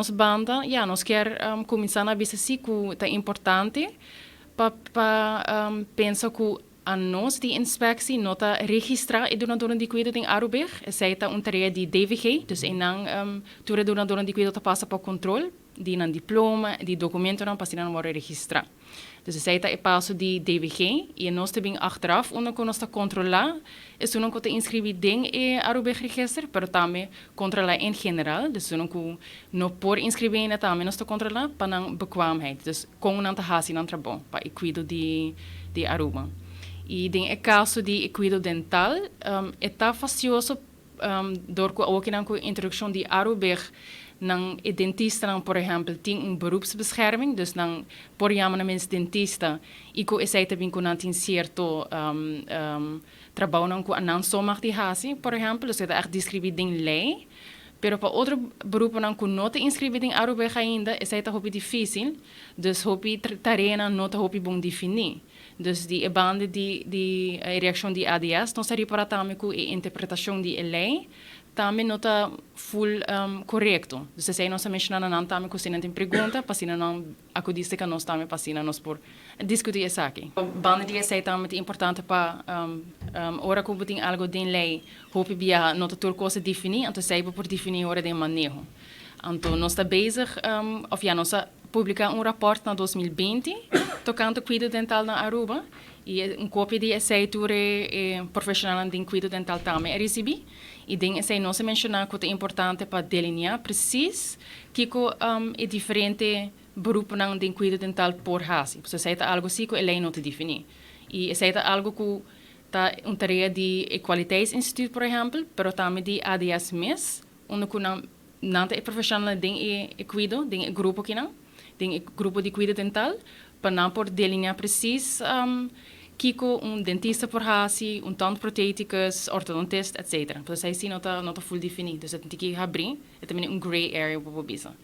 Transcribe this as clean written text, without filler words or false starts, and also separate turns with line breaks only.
Nos banda, ja, nos kier cuminsa na bisa si cu ta importante pa pensa cu anos di inspectie no ta registra e dunado di cuido den Arubig. Esey ta un tarea di DVG, dus eynan tur dunado di cuido ta pasa pa control di nan diploma, di documentonan pa nan wordo registra. Dus esey ta e paso di DVG y nos tambe achteraf unda cu nos ta controla esunnan cu ta inscribi den e Arubig register, pero tambe controla en general, dus esunnan cu no por inscribi na tambe nos ta controla pa nan bekwaamheid. Dus con nan ta hasi nan trabou pa e cuido di Aruba. Y den e caso di cuido dental, ta fastioso door cu ook nan introduccion di Arubig nan e dentista nan, por ehempel, tin un beroepsbescherming, dus nan por yama nan mes dentista y cu esey tambe cu nan tin cierto trabou nan cu nan so mag di hasi, por ehempel, dus ta echt describi den ley. Pero pa otro beroepen cu no ta inscribi den Arubig ainda, esey ta hopi dificil, dus hopi tarea no ta hopi bon defini. Dus di e banda di e reaccion di ADS, nos a ripara tambe cu e interpretacion di ley tambe no ta full corecto. Dus esey nos a menciona nan tambe cu si nan tin pregunta, pa asina nan acudi cu nos tambe pa asina nos por discuti esaki. Banda di esey tambe ta importante pa ora cu tin algo den ley, hopi bia no ta tur cos defini, anto esey por defini ora den maneho. Anto nos ta bezig, of ja, nos a publica un rapport na 2020 tocante cuido dental na Aruba y un copia di esey tur e profesional den cuido dental tambe a ricibi. Y den esey nos a menciona cu ta importante pa delinea precies kico e diferente beroepen den cuido dental por hasi. So esey ta algo si cu e ley no ta defini. Y esey ta algo cu ta un tarea di kwaliteitsinstituut, por ehempel, pero tambe di ADS mes, unda cu nan ta e profesional den e cuido, den e grupo aki nan, den e grupo di cuido dental, pa nan por delinea precies kico un dentista por hasi, un tandprotheticus, orthodontist, etc. Pues esey no ta full defini. Dus e tin cu habri, e tambe un gray area pa bisa.